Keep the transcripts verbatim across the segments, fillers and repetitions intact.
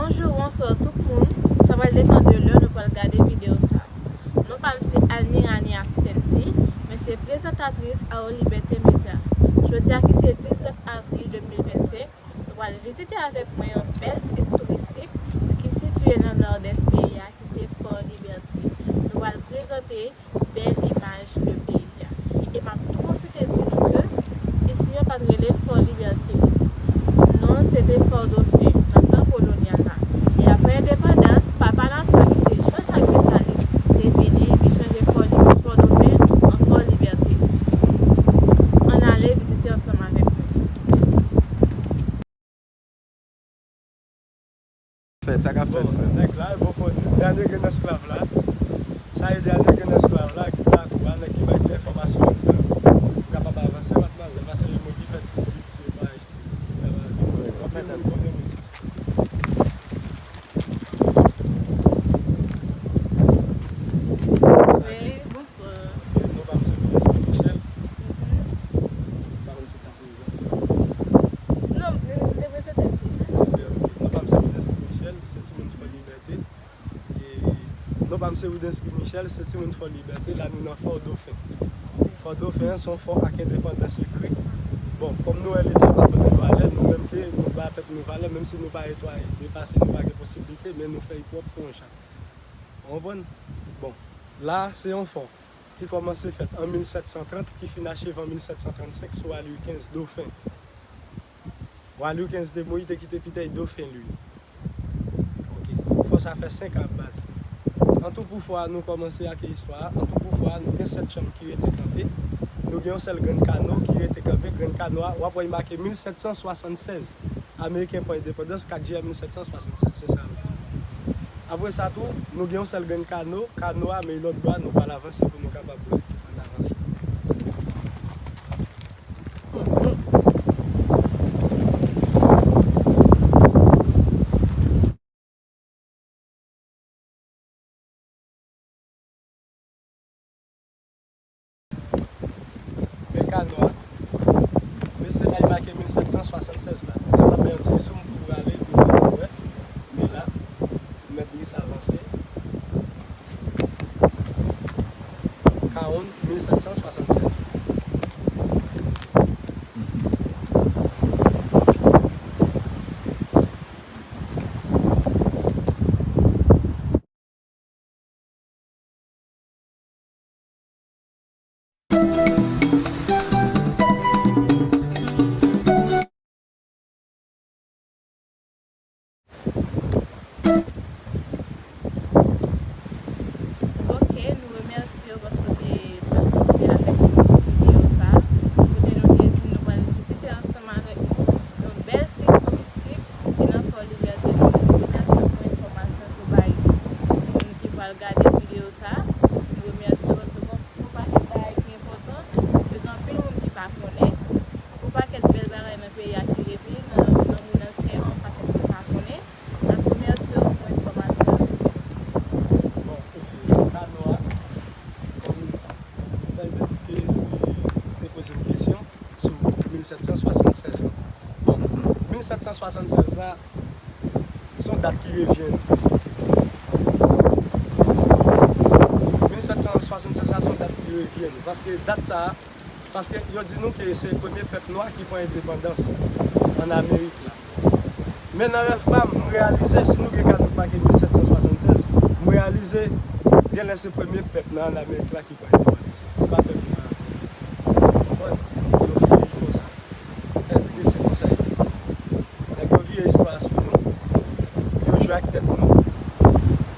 Bonjou, bonswa tout moun. Sa pral depann de lè nou pral gade videyo sa. Non pa m se Almirani Astensi, mwen se prezantatris Awo Libète Medya. Jodi a ki se diznèf avril de mil vennsenk, nou pral vizite avèk mwen yon bèl sit touristik ki sitiye nan nòdès peyi a, ki se Fò Libète. Nou pral prezante bèl imaj de peyi a. E m ap tou pwofite di nou ke isi an pa t rele Fò Libète. Non l se te Fò Dofen, nan tan kolonyal la. E apre endepandans, papa nasyon ki se Jean Jacques Dessalines te vini, li chanje Fò Li-, Fò Dofen an Fò Libète. Ann ale vizite ansanm avèk mwen. Fèt, sa k ap fèt, frè m? Nèg la, bon, konnen. Dènye grenn esklav la. Sa e dènye grenn esklav la ki t lakou a, nèg ki bay ti enfòmasyon anndan. Ou kapab avanse, madmwazèl, paske gen moun ki fè ti bit, ti epaj, anpil moun konnen moun sa. Wi, bonswa. Ok, non pa m se Wilensky Michel. Mhm. Pa konn si w ta prezante w. Non, m te prezante m deja. Ok, ok. Non pa m se Wilensky Michel, se timoun Fò Libète. E non pa m se Wilensky Michel, se timoun Fò Libète. La nou nan Fò Dofen. Fò Dofen an se yon fò ak endepandans ekri. Bon, kòm nou wè Leta pa ban nou valè, nou menm ke nou ba tèt nou valè, menm si nou pa etwa depase, nou pa gen posiblite, men nou fè l pwòp pou yon jan. Ou konprann? Bon, la, se yon fò ki kòmanse fèt an mil sèt san trant, ki fin acheve an mil sèt san trannsenk sou Louis kenz, Dofen. Wa Louis kenz te mouri, te kite pitèy Dofen li. Ok. Fò sa fè senk an ap bati. An tou pou fò a, nou kòmanse ak istwa a. An tou pou fò a, nou gen sèt chanm ki rete kanpe. Nou gen yon sèl grenn kano ki rete kanpe. Grenn kano a, w ap wè li make mil sèt san swasannsèz. Ameriken pran endepandans kat jiyè mil sèt san swasannsèz, se sa yo di. Apre sa tou, nou gen yon sèl grenn kano, kano a, men lòt bò a, nou pral avanse pou nou kapab wè. Ann avanse. Men kano a. Men se la li make mil sèt san swasannsèz la. Ou kapab bay yon ti zoom pou w ale, pou w kapab wè. Men la, m mèt jis avanse. Kawonn, mil sèt san swasannsèz. Ok, nou remèsye w paske w te patisipe avèk nou nan videyo sa a, kote nou te di nou pral vizite ansanm avèk nou yon bèl sit touristik ki nan Fò Libète. Nou remèsye w pou enfòmasyon ke w bay moun ki pral gade videyo sa a. Nou remèsye w paske gon, gon pakèt bagay ki enpòtan, yo gen anpil moun ki pa konnen. Gon pakèt bèl bagay nan peyi a ki rete, nan, nan moun ansyen an, yon pakèt moun pa konnen. N ap remèsye w pou enfòmasyon yo. Bon, ok, kano a, kòm Fayda di ke si ou te poze m kesyon sou mil sèt san swasannsèz la. Bon, mil sèt san swasannsèz la, se yon dat ki revyen nou. Mil sèt san swasannsèz la, se yon dat ki revyen nou. Paske dat sa a, paske yo di nou ke se premye pèp nwa ki pran endepandans ann Amerik la. Men nan rèv pa m, m reyalize, si nou gen kano k make mil sèt san swasannsèz, m reyalize genlè se premye pèp nan ann Amerik la ki pran endepandans. Se pa pèp nwa a. Konprann? Yo vire l konsa. Sa di ke se konsa l ye. Nèg yo vire istwa a sou nou. Yo jwe ak tèt nou.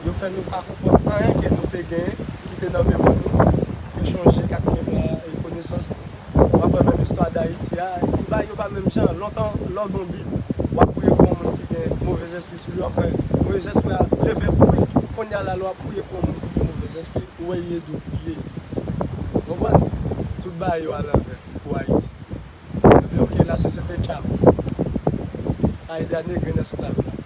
Yo fè nou pa konprann anyen ke nou te genyen, ki te nan memwa nou. Yo chonje kat memwa e konesans nou. W ap wè menm istwa Dayiti a, li ba yo pa menm jan. Lontan, lè w gen yon Bib, w ap priye pou yon moun ki gen movèzespri sou li, w ap wè movèzespri a leve pou li. Kounye a la, lè w ap priye pou yon moun ki gen movèzespri, ou wè li ede w priye. Ou konprann? Tout bagay yo alanvè pou Ayiti. Ebyen, ok, lasosyete tchap. Sa e dènye grenn esklav la.